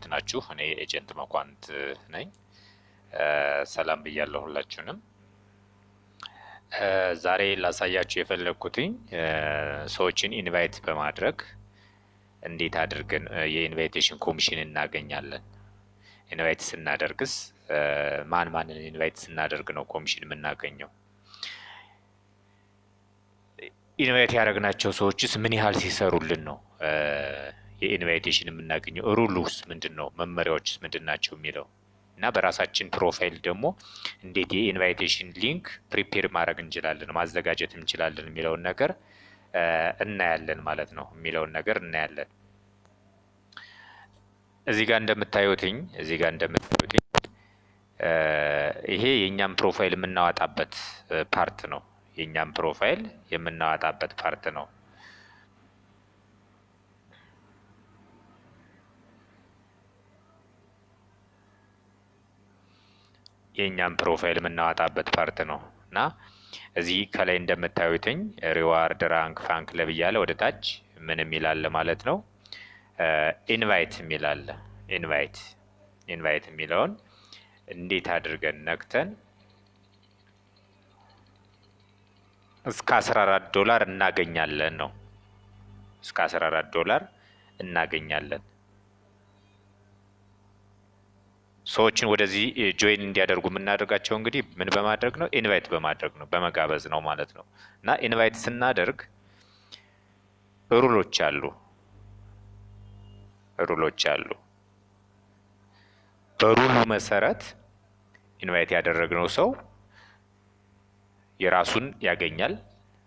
እንዴት ናችሁ? እኔ agent መኳንንት ነኝ። ሰላም ብያለሁ ሁላችሁንም። ዛሬ ላሳያችሁ የፈለግኩትኝ ሰዎችን invite በማድረግ እንዴት አድርገን የ invitation commission እናገኛለን። Invite ስናደርግስ ማን ማንን invite ስናደርግ ነው ኮሚሽን የምናገኘው? Invite ያደረግናቸው ሰዎችስ ምን ያህል ሲሰሩልን ነው የ invitation የምናገኘው? Rule ኡስ ምንድን ነው? መመሪያዎችስ ምንድን ናቸው የሚለው እና በራሳችን profile ደግሞ እንዴት የ invitation link prepare ማድረግ እንችላለን፣ ማዘጋጀት እንችላለን የሚለውን ነገር እናያለን ማለት ነው። የሚለውን ነገር እናያለን። እዚህ ጋር እንደምታዩትኝ ይሄ የእኛም profile የምናወጣበት part ነው። የእኛም profile የምናወጣበት part ነው። የእኛም profile የምናወጣበት part ነው እና እዚህ ከላይ እንደምታዩትኝ reward፣ rank፣ fan club እያለ ወደ ታች ምን የሚላለ ማለት ነው፣ invite የሚላለ። Invite የሚለውን እንዴት አድርገን ነክተን እስከ 14 ዶላር እናገኛለን ነው። እስከ 14 ዶላር እናገኛለን። ሰዎችን ወደዚህ join እንዲያደርጉ የምናደርጋቸው እንግዲህ ምን በማድረግ ነው? Invite በማድረግ ነው፣ በመጋበዝ ነው ማለት ነው። እና invite ስናደርግ rule ኦች አሉ፣ rule ኦች አሉ። በ rule ኡ መሰረት invite ያደረግነው ሰው የራሱን ያገኛል።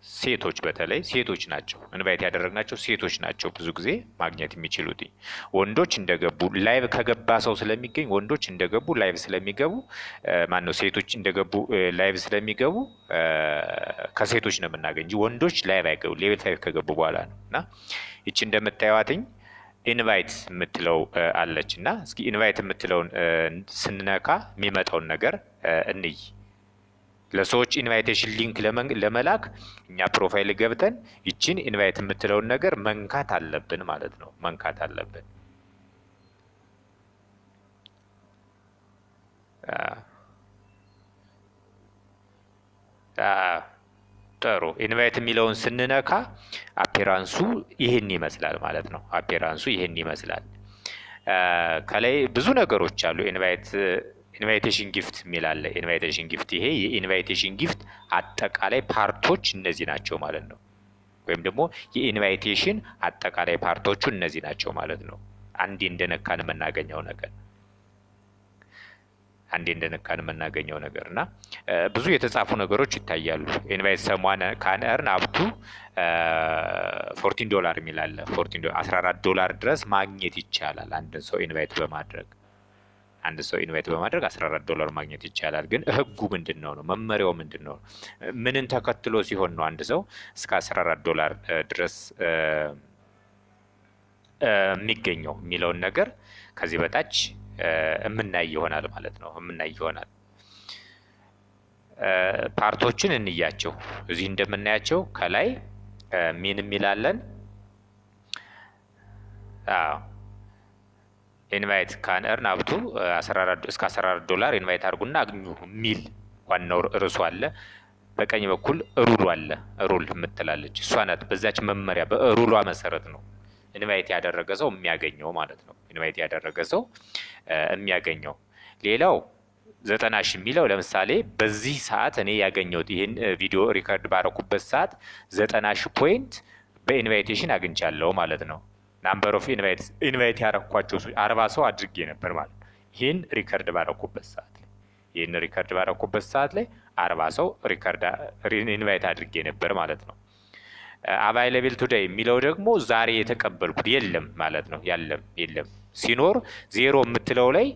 ሴቶች፣ በተለይ ሴቶች ናቸው invite ያደረግናቸው፣ ሴቶች ናቸው ብዙ ጊዜ ማግኘት የሚችሉት። ወንዶች እንደገቡ live ከገባ ሰው ስለሚገኝ፣ ወንዶች እንደገቡ live ስለሚገቡ፣ ማነው፣ ሴቶች እንደገቡ live ስለሚገቡ ከሴቶች ነው የምናገኝ እንጂ ወንዶች live አይገቡ፣ level 5 ከገቡ በኋላ ነው። እና ይቺ እንደምታዩዋትኝ invite የምትለው አለች እና እስኪ invite የምትለውን ስንነካ የሚመጣውን ነገር እንይ። ለሰዎች invitation link ለመላክ እኛ profile ገብተን ይችን invite የምትለውን ነገር መንካት አለብን ማለት ነው። መንካት አለብን። ጥሩ፣ invite የሚለውን ስንነካ appearance ኡ ይህን ይመስላል ማለት ነው። Appearance ኡ ይህን ይመስላል። ከላይ ብዙ ነገሮች አሉ። Invitation gift የሚል አለ። Invitation gift፣ ይሄ የ invitation gift አጠቃላይ part ኦች እነዚህ ናቸው ማለት ነው። ወይም ደግሞ የ invitation አጠቃላይ part ኦቹ እነዚህ ናቸው ማለት ነው። አንዴ እንደነካን የምናገኘው ነገር እና ብዙ የተጻፉ ነገሮች ይታያሉ። Invite someone can earn up to $14 የሚል አለ። 14 ዶላር ድረስ ማግኘት ይቻላል አንድን ሰው invite በማድረግ። አንድ ሰው invite በማድረግ 14 ዶላር ማግኘት ይቻላል። ግን ህጉ ምንድን ነው ነው? መመሪያው ምንድን ነው? ምንን ተከትሎ ሲሆን ነው አንድ ሰው እስከ 14 ዶላር ድረስ የሚገኘው የሚለውን ነገር ከዚህ በታች የምናይ ይሆናል ማለት ነው። የምናይ ይሆናል። Part ኦችን እንያቸው። እዚህ እንደምናያቸው ከላይ ሚን የሚላለን፣ አዎ፣ invite can earn up to እስከ 14 ዶላር invite አድርጉና አግኙ የሚል ዋናው ርዕሱ አለ። በቀኝ በኩል rule ኡ አለ። Rule የምትላለች እሷ ናት። በዛች መመሪያ በ rule ኧ መሰረት ነው invite ያደረገ ሰው የሚያገኘው ማለት ነው። Invite ያደረገ ሰው የሚያገኘው። ሌላው 90,000 የሚለው ለምሳሌ በዚህ ሰዓት እኔ ያገኘሁት፣ ይህን ቪዲዮ record ባረኩበት ሰዓት 90,000 point በ invitation አግኝቻለሁ ማለት ነው። Number of invite ያረኳቸው 40 ሰው አድርጌ ነበር ማለት ነው። ይህን record ባረኩበት ሰዓት ላይ 40 ሰው record invite አድርጌ ነበር ማለት ነው። Available today የሚለው ደግሞ ዛሬ የተቀበልኩት የለም ማለት ነው። ያለም የለም፣ ሲኖር ዜሮ የምትለው ላይ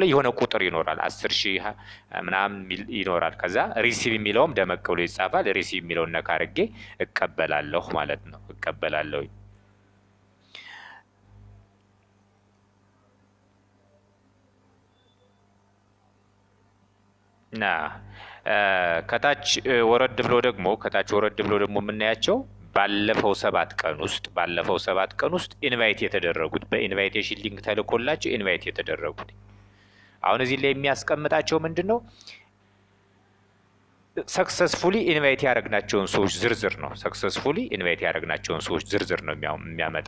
የሆነ ቁጥር ይኖራል። 10,000 ምናምን ይኖራል። ከዛ receive የሚለውም ደመቅ ብሎ ይጻፋል። Receive የሚለውን ነካ አድርጌ እቀበላለሁ ማለት ነው። እቀበላለሁ። ና ከታች ወረድ ብሎ ደግሞ የምናያቸው ባለፈው 7 ቀን ውስጥ፣ ባለፈው 7 ቀን ውስጥ invite የተደረጉት፣ በ invitation link ተልኮላቸው invite የተደረጉት። አሁን እዚህ ላይ የሚያስቀምጣቸው ምንድን ነው? Successfully invite ያደረግናቸውን ሰዎች ዝርዝር ነው። Successfully invite ያደረግናቸውን ሰዎች ዝርዝር ነው የሚያመጣ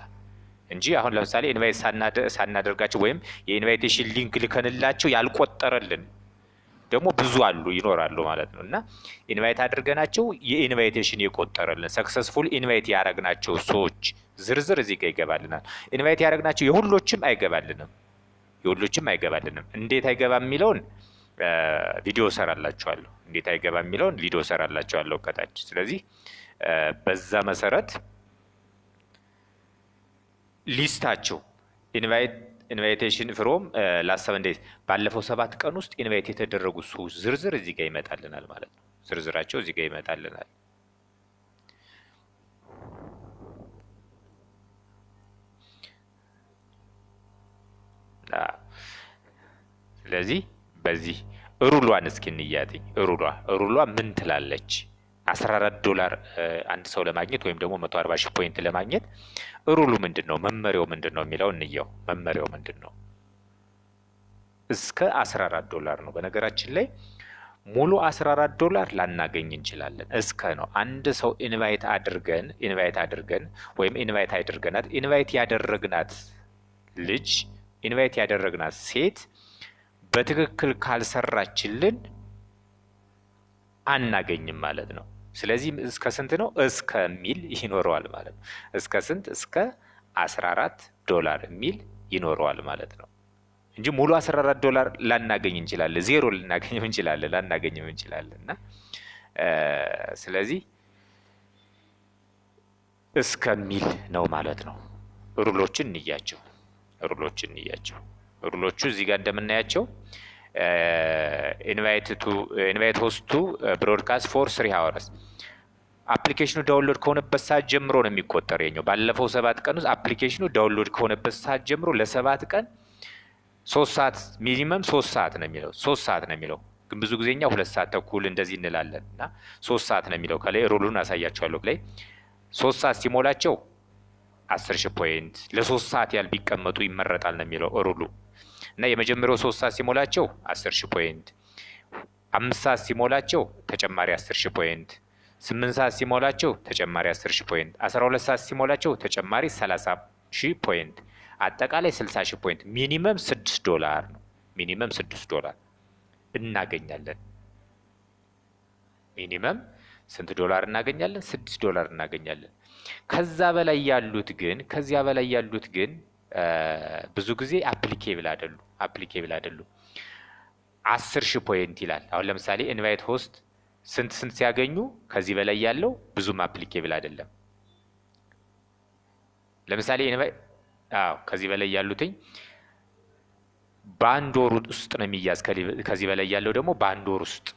እንጂ አሁን ለምሳሌ invite ሳናደርጋቸው ወይም የ invitation link ልከንላቸው ያልቆጠረልን ደግሞ ብዙ አሉ፣ ይኖራሉ ማለት ነው። እና invite አድርገናቸው የ invitation የቆጠረልን፣ successful invite ያደረግናቸው ሰዎች ዝርዝር እዚህ ጋር ይገባልናል። Invite ያደረግናቸው የሁሎችም አይገባልንም። የሁሎችም አይገባልንም። እንዴት አይገባም የሚለውን ቪዲዮ ሰራላችኋለሁ። እንዴት አይገባም የሚለውን ቪዲዮ ሰራላችኋለሁ ከታች። ስለዚህ በዛ መሰረት list ኣቸው invitation from last 7 days፣ ባለፈው 7 ቀን ውስጥ invite የተደረጉ ሰዎች ዝርዝር እዚህ ጋር ይመጣልናል ማለት ነው። ዝርዝራቸው እዚህ ጋር ይመጣልናል። ስለዚህ በዚህ rule ኧን እስኪ እንያትኝ። Rule ኧ ምን ትላለች? 14 ዶላር አንድ ሰው ለማግኘት ወይም ደግሞ 140 ሺህ point ለማግኘት rule ኡ ምንድን ነው? መመሪያው ምንድን ነው የሚለው እንየው። መመሪያው ምንድን ነው? እስከ 14 ዶላር ነው። በነገራችን ላይ ሙሉ 14 ዶላር ላናገኝ እንችላለን። እስከ ነው። አንድ ሰው invite አድርገን ወይም invite አድርገናት፣ invite ያደረግናት ልጅ፣ invite ያደረግናት ሴት በትክክል ካልሰራችልን አናገኝም ማለት ነው። ስለዚህ እስከ ስንት ነው? እስከ ሚል ይኖረዋል ማለት ነው። እስከ ስንት? እስከ 14 ዶላር የሚል ይኖረዋል ማለት ነው እንጂ ሙሉ 14 ዶላር ላናገኝ እንችላለን። ዜሮ ልናገኝም እንችላለን፣ ላናገኝም እንችላለን። እና ስለዚህ እስከሚል ነው ማለት ነው። Rule ኦችን እንያቸው። Rule ኦችን እንያቸው። Rule ኦቹ እዚህ ጋር እንደምናያቸው invite host to broadcast for 3 hours፣ application ኑ download ከሆነበት ሰዓት ጀምሮ ነው የሚቆጠር። የኛው ባለፈው 7 ቀን ውስጥ application ኑ download ከሆነበት ሰዓት ጀምሮ ለ7 ቀን 3 ሰዓት፣ minimum 3 ሰዓት ነው የሚለው። 3 ሰዓት ነው የሚለው፣ ግን ብዙ ጊዜ እኛ 2 ሰዓት ተኩል እንደዚህ እንላለን እና 3 ሰዓት ነው የሚለው። ከላይ rule ኡን አሳያችኋለሁ። ላይ 3 ሰዓት ሲሞላቸው 10,000 point፣ ለ3 ሰዓት ያህል ቢቀመጡ ይመረጣል ነው የሚለው rule ኡ። እና የመጀመሪያው 3 ሰዓት ሲሞላቸው 10,000 point፣ 5 ሰዓት ሲሞላቸው ተጨማሪ 10,000 point፣ 8 ሰዓት ሲሞላቸው ተጨማሪ 10,000 point፣ 12 ሰዓት ሲሞላቸው ተጨማሪ 30,000 point፣ አጠቃላይ 60,000 point። Minimum 6 ዶላር ነው። Minimum 6 ዶላር እናገኛለን። Minimum ስንት ዶላር እናገኛለን? 6 ዶላር እናገኛለን። ከዛ በላይ ያሉት ግን ከዚያ በላይ ያሉት ግን ብዙ ጊዜ applicable አይደሉ፣ applicable አይደሉም። 10,000 point ይላል። አሁን ለምሳሌ invite host ስንት ስንት ሲያገኙ ከዚህ በላይ ያለው ብዙም applicable አይደለም። ለምሳሌ አዎ፣ ከዚህ በላይ ያሉትኝ በአንድ ወር ውስጥ ነው የሚያዝ። ከዚህ በላይ ያለው ደግሞ በአንድ ወር ውስጥ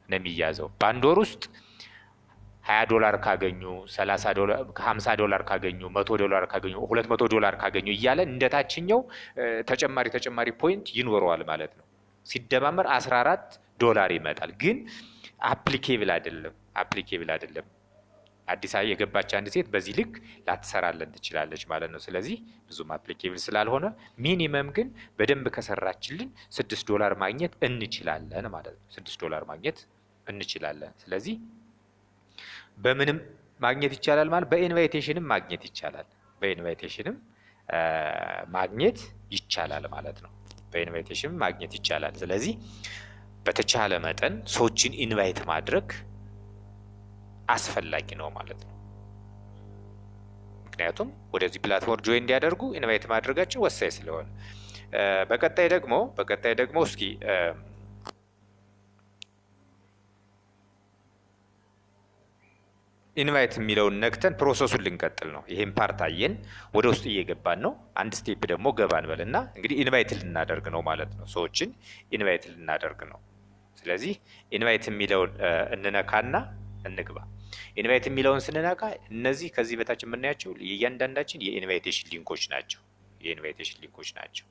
ነው የሚያዘው። በአንድ ወር ውስጥ 20 ዶላር ካገኙ፣ 30 ዶላር፣ 50 ዶላር ካገኙ፣ 100 ዶላር ካገኙ፣ 200 ዶላር ካገኙ እያለ እንደ ታችኛው ተጨማሪ ተጨማሪ point ይኖረዋል ማለት ነው። ሲደማመር 14 ዶላር ይመጣል። ግን applicable አይደለም፣ applicable አይደለም። አዲስ የገባች አንድ ሴት በዚህ ልክ ላትሰራለን ትችላለች ማለት ነው። ስለዚህ ብዙም applicable ስላልሆነ minimum ግን በደንብ ከሰራችልን 6 ዶላር ማግኘት እንችላለን ማለት ነው። 6 ዶላር ማግኘት እንችላለን። ስለዚህ በምንም ማግኘት ይቻላል ማለት በ invitation ም ማግኘት ይቻላል። በ invitation ም ማግኘት ይቻላል ማለት ነው። በ invitation ም ማግኘት ይቻላል። ስለዚህ በተቻለ መጠን ሰዎችን invite ማድረግ አስፈላጊ ነው ማለት ነው። ምክንያቱም ወደዚህ platform join እንዲያደርጉ invite ማድረጋችን ወሳኝ ስለሆነ። በቀጣይ ደግሞ እስኪ invite የሚለውን ነክተን process ኡን ልንቀጥል ነው። ይሄን part አየን፣ ወደ ውስጥ እየገባን ነው። አንድ step ደግሞ ገባ እንበልና እንግዲህ invite ልናደርግ ነው ማለት ነው። ሰዎችን invite ልናደርግ ነው። ስለዚህ invite የሚለውን እንነካና እንግባ። Invite የሚለውን ስንነካ እነዚህ ከዚህ በታች የምናያቸው የእያንዳንዳችን የ invitation link ኦች ናቸው። የ invitation link ኦች ናቸው።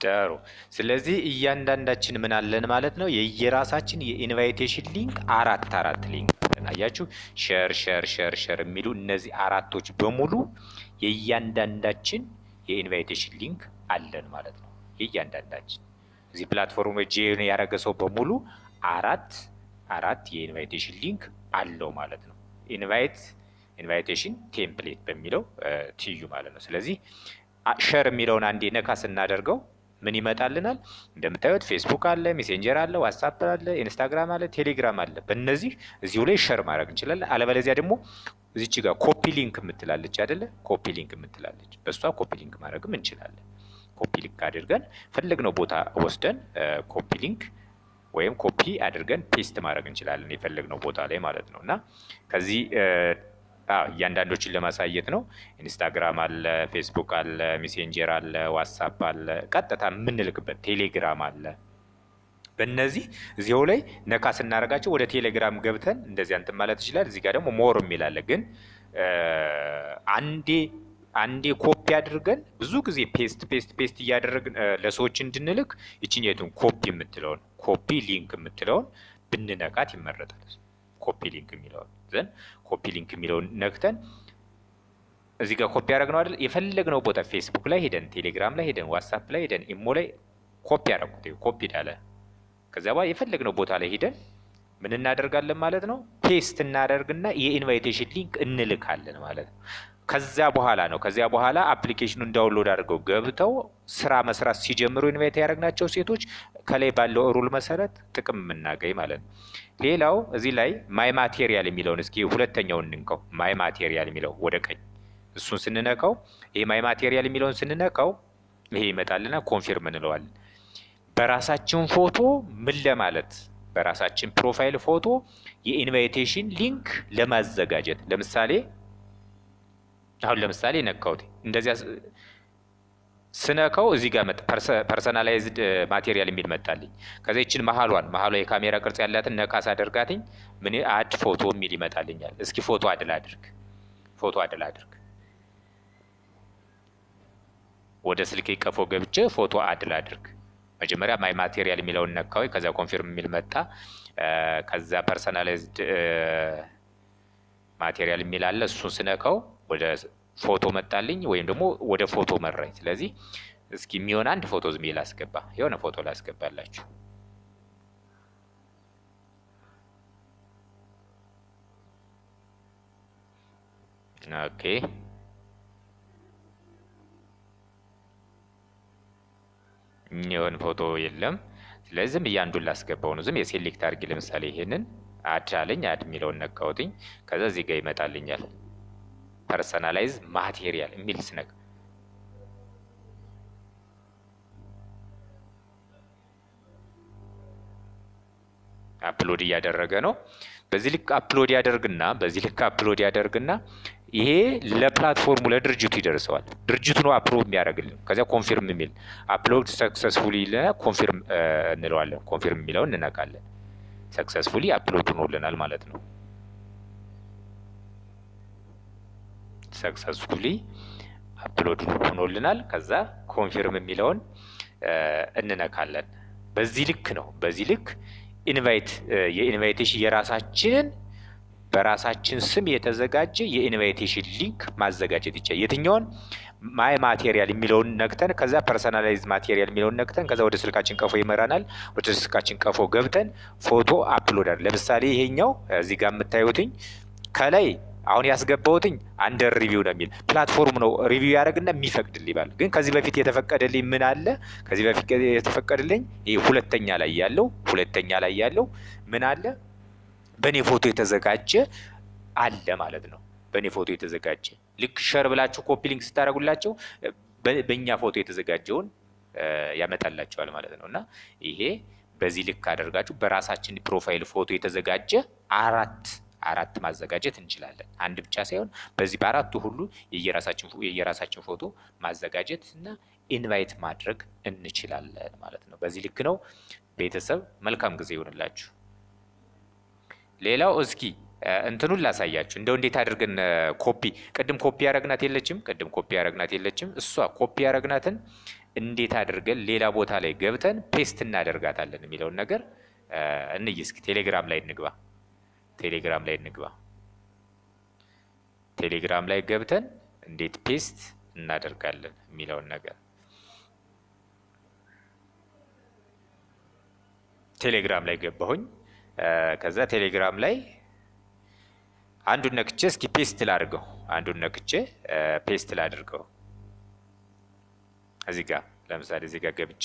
ጥሩ። ስለዚህ እያንዳንዳችን ምን አለን ማለት ነው? የየራሳችን የ invitation link አራት አራት link አለን። አያችሁ፣ share, share, share, share የሚሉ እነዚህ አራቶች በሙሉ የእያንዳንዳችን የ invitation link አለን ማለት ነው። የእያንዳንዳችን እዚህ platform join ያደረገ ሰው በሙሉ አራት አራት የ invitation link አለው ማለት ነው። Invitation template በሚለው ትይዩ ማለት ነው። ስለዚህ share የሚለውን አንዴ ነካ ስናደርገው ምን ይመጣልናል? እንደምታዩት ፌስቡክ አለ፣ Messenger አለ፣ WhatsApp አለ፣ Instagram አለ፣ ቴሌግራም አለ። በእነዚህ እዚሁ ላይ share ማድረግ እንችላለን። አለበለዚያ ደግሞ እዚች ጋር copy link የምትላለች አይደለ? Copy link የምትላለች፣ በእሷ copy link ማድረግም እንችላለን። Copy link አድርገን ፈለግነው ቦታ ወስደን copy link ወይም ኮፒ አድርገን paste ማድረግ እንችላለን የፈለግነው ቦታ ላይ ማለት ነው። እና ከዚህ እያንዳንዶችን ለማሳየት ነው። Instagram አለ፣ ፌስቡክ አለ፣ Messenger አለ፣ WhatsApp አለ፣ ቀጥታ የምንልክበት ቴሌግራም አለ። በእነዚህ እዚሁ ላይ ነካ ስናደርጋቸው ወደ ቴሌግራም ገብተን እንደዚያ እንትን ማለት ይችላል። እዚህ ጋር ደግሞ more የሚል አለ። ግን አንዴ አንዴ ኮፒ አድርገን ብዙ ጊዜ paste, paste, paste እያደረግን ለሰዎች እንድንልክ ይችኛቱን ኮፒ የምትለውን፣ copy link የምትለውን ብንነካት ይመረጣል። Copy link የሚለውን፣ then copy link የሚለውን ነክተን እዚህ ጋር ኮፒ ያደረግነው አይደል? የፈለግነው ቦታ ፌስቡክ ላይ ሄደን፣ ቴሌግራም ላይ ሄደን፣ WhatsApp ላይ ሄደን፣ ኢሞ ላይ ኮፒ ያደረኩት ኮፒ ዳለ። ከዚያ በኋላ የፈለግነው ቦታ ላይ ሄደን ምን እናደርጋለን ማለት ነው? Paste እናደርግና የ invitation link እንልካለን ማለት ነው። ከዚያ በኋላ ነው፣ ከዚያ በኋላ application ኑን download አድርገው ገብተው ስራ መስራት ሲጀምሩ invite ያደረግናቸው ሴቶች ከላይ ባለው rule መሰረት ጥቅም የምናገኝ ማለት ነው። ሌላው እዚህ ላይ my material የሚለውን እስኪ ሁለተኛውን እንንካው። My material የሚለው ወደ ቀኝ፣ እሱን ስንነካው፣ ይሄ my material የሚለውን ስንነካው ይሄ ይመጣልና confirm እንለዋለን። በራሳችን ፎቶ ምን ለማለት፣ በራሳችን profile ፎቶ የ invitation link ለማዘጋጀት፣ ለምሳሌ አሁን ለምሳሌ ነካሁት። እንደዚያ ስነካው እዚህ ጋር personalized material የሚል መጣልኝ። ከዛ ይችን መሀሏን፣ መሀሏ የካሜራ ቅርጽ ያላትን ነካ ሳደርጋትኝ ምን add photo የሚል ይመጣልኛል። እስኪ ፎቶ add ላድርግ፣ ፎቶ add ላድርግ። ወደ ስልኬ ቀፎ ገብቼ ፎቶ add ላድርግ። መጀመሪያ my material የሚለውን ነካው። ከዛ confirm የሚል መጣ። ከዛ personalized material የሚል አለ። እሱን ስነካው ወደ ፎቶ መጣልኝ ወይም ደግሞ ወደ ፎቶ መራኝ። ስለዚህ እስኪ የሚሆን አንድ ፎቶ ዝም ብዬ ላስገባ፣ የሆነ ፎቶ ላስገባላችሁ። Okay፣ የሚሆን ፎቶ የለም። ስለዚህ ዝም ብዬ አንዱን ላስገባው ነው። ዝም የ select አድርጌ ለምሳሌ ይሄንን add አለኝ። Add የሚለውን ነካሁትኝ። ከዛ እዚህ ጋር ይመጣልኛል personalize material የሚል ስነካ upload እያደረገ ነው። በዚህ ልክ upload ያደርግና ይሄ ለ platform ኡ ለድርጅቱ ይደርሰዋል። ድርጅቱ ነው approve የሚያደርግልን። ከዚያ confirm የሚል upload successfully confirm እንለዋለን። Confirm የሚለውን እንነካለን። Successfully upload ሆኖልናል ማለት ነው። Successfully upload ሆኖልናል። ከዛ confirm የሚለውን እንነካለን። በዚህ ልክ ነው። በዚህ ልክ invite የ invitation የራሳችንን በራሳችን ስም የተዘጋጀ የ invitation link ማዘጋጀት ይቻላል። የትኛውን? My material የሚለውን ነክተን፣ ከዛ personalize material የሚለውን ነክተን፣ ከዛ ወደ ስልካችን ቀፎ ይመራናል። ወደ ስልካችን ቀፎ ገብተን ፎቶ upload አለ። ለምሳሌ ይሄኛው እዚህ ጋር የምታዩትኝ ከላይ አሁን ያስገባሁትኝ under review ነው የሚል፣ platform ነው review ያደርግና የሚፈቅድልኝ ይባል። ግን ከዚህ በፊት የተፈቀደልኝ ምን አለ? ከዚህ በፊት የተፈቀደልኝ ይሄ ሁለተኛ ላይ ያለው ምን አለ? በእኔ ፎቶ የተዘጋጀ አለ ማለት ነው። በእኔ ፎቶ የተዘጋጀ፣ ልክ share ብላችሁ copy link ስታደርጉላቸው በእኛ ፎቶ የተዘጋጀውን ያመጣላቸዋል ማለት ነው። እና ይሄ በዚህ ልክ አደርጋችሁ በራሳችን profile ፎቶ የተዘጋጀ አራት አራት ማዘጋጀት እንችላለን። አንድ ብቻ ሳይሆን በዚህ በአራቱ ሁሉ የየራሳችን ፎቶ ማዘጋጀት እና invite ማድረግ እንችላለን ማለት ነው። በዚህ ልክ ነው። ቤተሰብ መልካም ጊዜ ይሆንላችሁ። ሌላው እስኪ እንትኑን ላሳያችሁ እንደው እንዴት አድርገን ኮፒ፣ ቅድም ኮፒ ያረግናት የለችም? ቅድም ኮፒ ያረግናት የለችም? እሷ ኮፒ ያረግናትን እንዴት አድርገን ሌላ ቦታ ላይ ገብተን paste እናደርጋታለን የሚለውን ነገር እንይ እስኪ። ቴሌግራም ላይ እንግባ። ቴሌግራም ላይ እንግባ። ቴሌግራም ላይ ገብተን እንዴት paste እናደርጋለን የሚለውን ነገር። ቴሌግራም ላይ ገባሁኝ። ከዛ ቴሌግራም ላይ አንዱን ነክቼ እስኪ paste ላድርገው። አንዱን ነክቼ paste ላድርገው። እዚህ ጋር ለምሳሌ እዚህ ጋር ገብቼ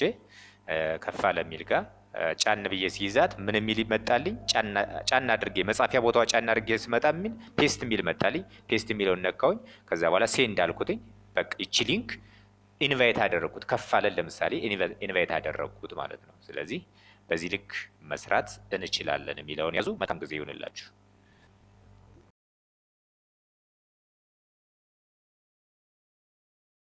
ከፍ ለሚል ጋር ጫን ብዬ ሲይዛት ምን የሚል ይመጣልኝ? ጫን አድርጌ መጻፊያ ቦታዋ ጫን አድርጌ ስመጣ የሚል paste የሚል መጣልኝ። Paste የሚለውን ነካውኝ። ከዛ በኋላ send አልኩትኝ። በቃ ይቺ link invite አደረግኩት። ከፍ አለን ለምሳሌ invite አደረግኩት ማለት ነው። ስለዚህ በዚህ ልክ መስራት እንችላለን የሚለውን ያዙ። መልካም ጊዜ ይሁንላችሁ።